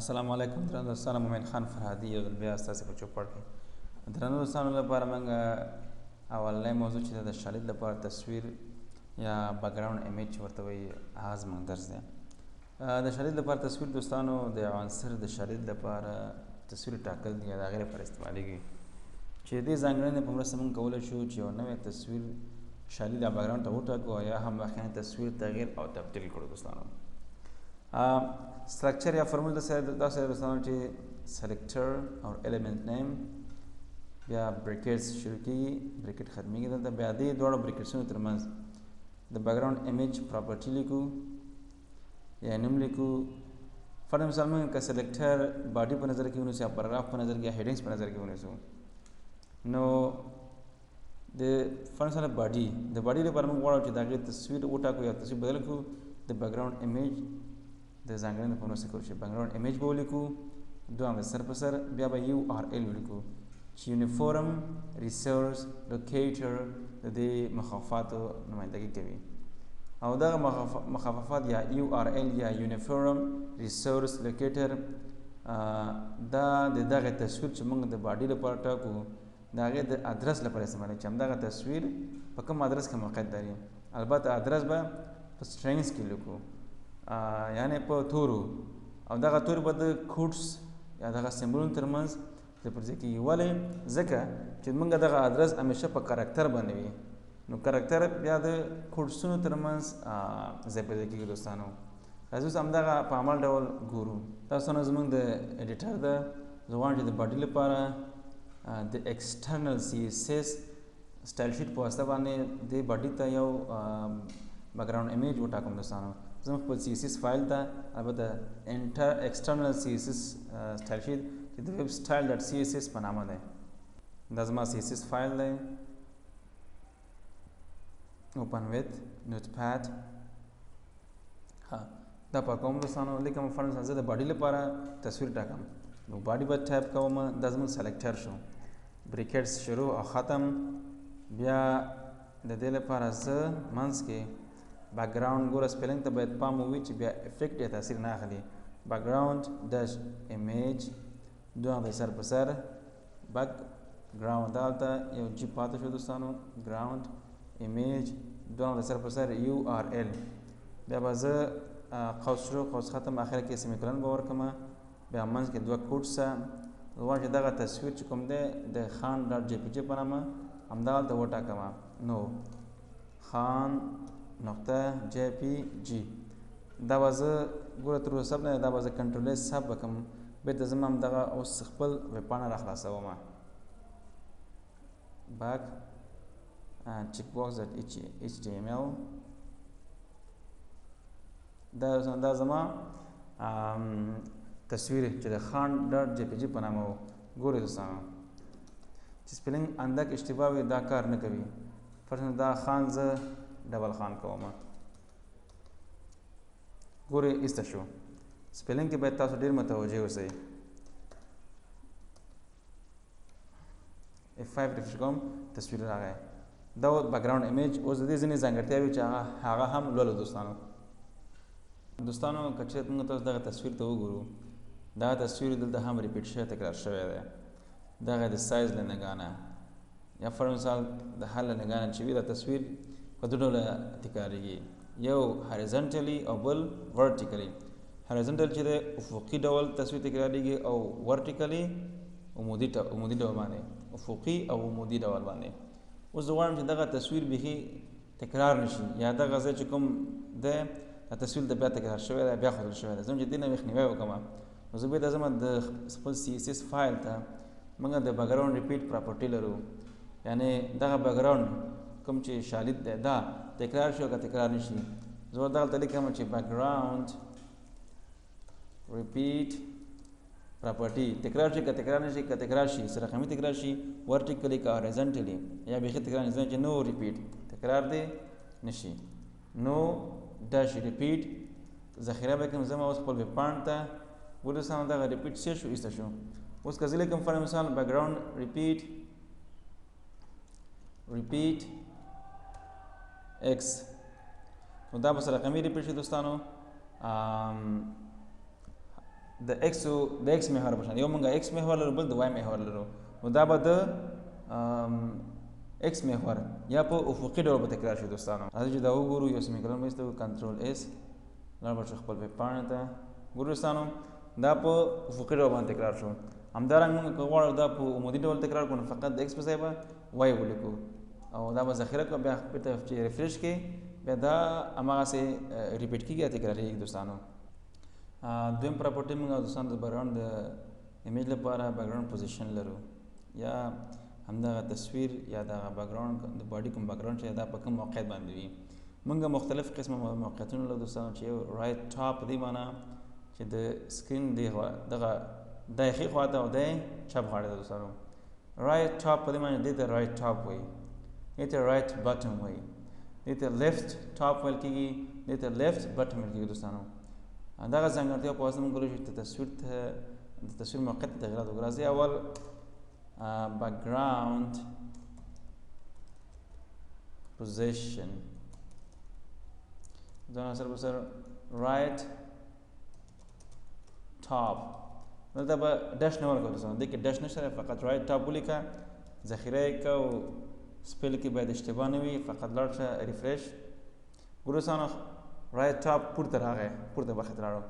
السلام علیکم درنو دوستانو، مومن خان فرهادي یو ځل بیا ستاسې په چوپړ کې. درنو دوستانو لپاره موږ اولنی موضوع چې د شالید لپاره تصویر یا background image چې ورته وایي، هغه زموږ درس دی. د شالید لپاره تصویر دوستانو، د عنصر د شالید لپاره تصویر ټاکل دي یا د هغې لپاره استعمالېږي چې دې ځانګړنې په مرسته موږ کولی شو چې یو نوی تصویر شالید یا background ته وټاکو یا هم مخکنی تصویر تغییر او تبدیل کړو. دوستانو، structure یا فرمول داسې دوستانو چې selector او element name، بیا brackets شروع کیږي، bracket ختمیږي. دلته بیا دې دواړو brackets ونو ترمنځ د background image property لیکو یا نوم لیکو. فرض مثال موږ که selector body په نظر کې ونیسو یا پاراګراف په نظر کې یا headings په نظر کې ونیسو، نو د فرض مثال body، د body لپاره موږ غواړو چې د هغې تصویر وټاکو یا تصویر بدل کړو، د background image د ځانګړنې په مرسته کوو چې background image به ولیکو، دوه د سر په سر، بیا به URL ولیکو چې uniform resource locator د دې مخففاتو نمایندګي کوي. او دغه مخففات یا URL یا uniform resource locator دا د دغه تصویر چې موږ د body لپاره ټاکو، د هغې د ادرس لپاره استعمالوي چې همدغه تصویر په کوم ادرس کې موقعیت لري. البته ادرس به په strings کې لیکو، یعنې په تورو، او دغه توري به د quotes یا دغه symbol ونو ترمنځ ځای پر ځای کېږي. ولې؟ ځکه چې موږ دغه ادرس همیشه په character باندې وي، نو character بیا د quotes ونو ترمنځ ځای پر ځای کېږي. دوستانو، راځو اوس همدغه په عمل ډول ګورو. تاسو نه زموږ د editor ده، زه غواړم چې د body لپاره د external CSS style sheet په واسطه باندې د body ته یو background image وټاکم. دوستانو، زه خپل CSS file ته، البته انټر external CSS style sheet چې د web style.css په نامه دی، دا زما CSS file دی. Open with Notepad. ها، دا پاکوم دوستانو، لیکم. فرض زه د body لپاره تصویر ټاکم، نو body به ټایپ کوم. دا زموږ selector شو، brackets شروع او ختم. بیا د دې لپاره زه منځ کې background، ګوره spelling ته باید پام وي چې بیا effect یا تاثیر نه اخلي، background dash image، دوه د سر په سر، background، دلته یو G پاتې شو دوستانو، ground image، دوه د سر په سر، URL، بیا به زه قوس شروع، قوس ختم، اخر کې semicolon به ورکړم، بیا منځ کې دوه quotes. زه غواړم چې دغه تصویر چې کوم دی د خان.jpg په نامه همدغلته وټاکم، نو خان.jpg. دا به زه ګوره تر اوسه save نه، دا به زه control S save وکړم. بېرته زه همدغه اوس خپل ویبپاڼه راخلاصوم، back checkbox.html. دا زما تصویر چې د خان.jpg په نامه و. ګورئ دوستانو چې spelling اندک اشتباه وي، دا کار نه کوي. فرض دا خان زه double خان کوم، ګورئ ایسته شو. spelling کې باید تاسو ډېر متوجه اوسئ. F5 refresh کوم، تصویر راغی، دا background image. اوس د دې ځینې ځانګړتیاوې چې هغه هم لولو. دوستانو، که چېرې موږ تاسو دغه تصویر ته وګورو، دا تصویر دلته هم repeat شوی، تکرار شوی دی. دغه د سایز له نګاه یا فرض مثال د حل له نګاه چې وي، دا تصویر په دوه ډوله تکرارېږي، یو horizontally او بل vertically. Horizontal چې دی افقي ډول تصویر تکرارېږي، او vertically عمودي ډول باندې، افقي او عمودي ډول باندې. اوس زه غواړم چې دغه تصویر بیخي تکرار نشي، یا دغه ځای چې کوم دی دا تصویر د بیا تکرار شوی دی، بیا ښودل شوی دی، زه چې دې نه مخنیوی وکړم، نو زه بېرته ځم د خپل CSS file ته. موږ د background repeat property لرو، یعنې دغه background کوم چې شالید دی دا تکرار شي او که تکرار نشي. زه دغلته لیکم چې background repeat property تکرار شي که تکرار نشي، که تکرار شي سره رقمي تکرار شي، vertically که horizontally یا بیخي تکرار نشي، چې no repeat تکرار دی نشي، no dash repeat. ذخیره به کوم، زما اوس خپل ویبپاڼ ته. ګورئ دغه repeat څه شو؟ ایسته شو. اوس که زه لیکم فرض مثال background repeat repeat X، نو دا به سره رقمي repeat شي دوستانو. د ایکس د ایکس محور په شان، یو موږ ایکس محور لرو، بل د وای محور لرو، نو دا به د ایکس محور یا په افقي ډول به تکرار شي دوستانو. راځئ چې دا وګورو، یو semicolon به ایستو، control S، لاړ به شو خپل ویب پاڼې ته. ګورو دوستانو دا په افقي ډول باندې تکرار شو. همدارنګه موږ که غواړو دا په عمودي ډول تکرار کړو، نو فقط د ایکس په ځای به وای ولیکو او دا به ذخیره کړو، بیا بېرته چې refresh کړي بیا دا هماغسې repeat کېږي یا تکرارېږي دوستانو. دویم property موږ دوستانو د background د image لپاره background position لرو، یا همدغه تصویر یا دغه background د body کوم background چې دا په کوم موقعیت باندې وي. موږ مختلف قسمه موقعیتونه لرو دوستانو، چې یو right top دی معنا چې د screen دی دغه دی ښي خوا ته او دی چپ غاړې ته دوستانو. right top په دې معنی دې ته right top وایي، دې ته right bottom وایي، دې ته left top ویل کېږي، دې ته left bottom ویل کېږي دوستانو. دغه ځانګړتیا په واسطه موږ کولی شو چې د تصویر موقعیت ته تغیرات وکړو. راځئ اول background position ځان سره به سره right top، دلته به dash نه ورکوو دوستانو، دې کې dash نشته، فقط right top ولیکه، ذخیره یې کړه او spell کې باید اشتباه نه وي، فقط لاړ شه refresh. ګورو دوستانو right top پورته راغی، پورته برخې ته لاړو.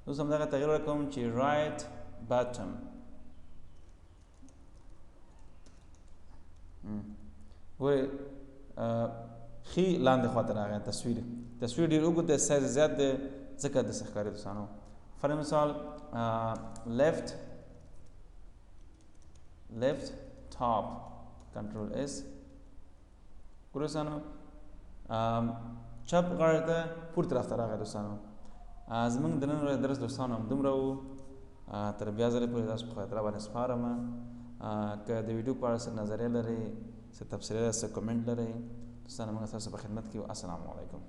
اوس هم دغه تغییر ورکوم چې right bottom. ګورئ ښي لاندې خواته راغی تصویر، تصویر ډېر اوږد دی، size زیات دی، ځکه داسې ښکاري دوستانو. فرض مثال left top، control S. ګورئ دوستانو چپ غاړې ته پورته طرف ته راغی دوستانو. زموږ د نن ورځې درس دوستانو همدومره و. تر بیا ځلې پورې تاسو په خدای تعالی باندې سپارم. که د ویډیو په اړه څه نظریه لرئ، څه تبصره لرئ، څه comment لرئ دوستانو، موږ ستاسو په خدمت کې یو. السلام علیکم.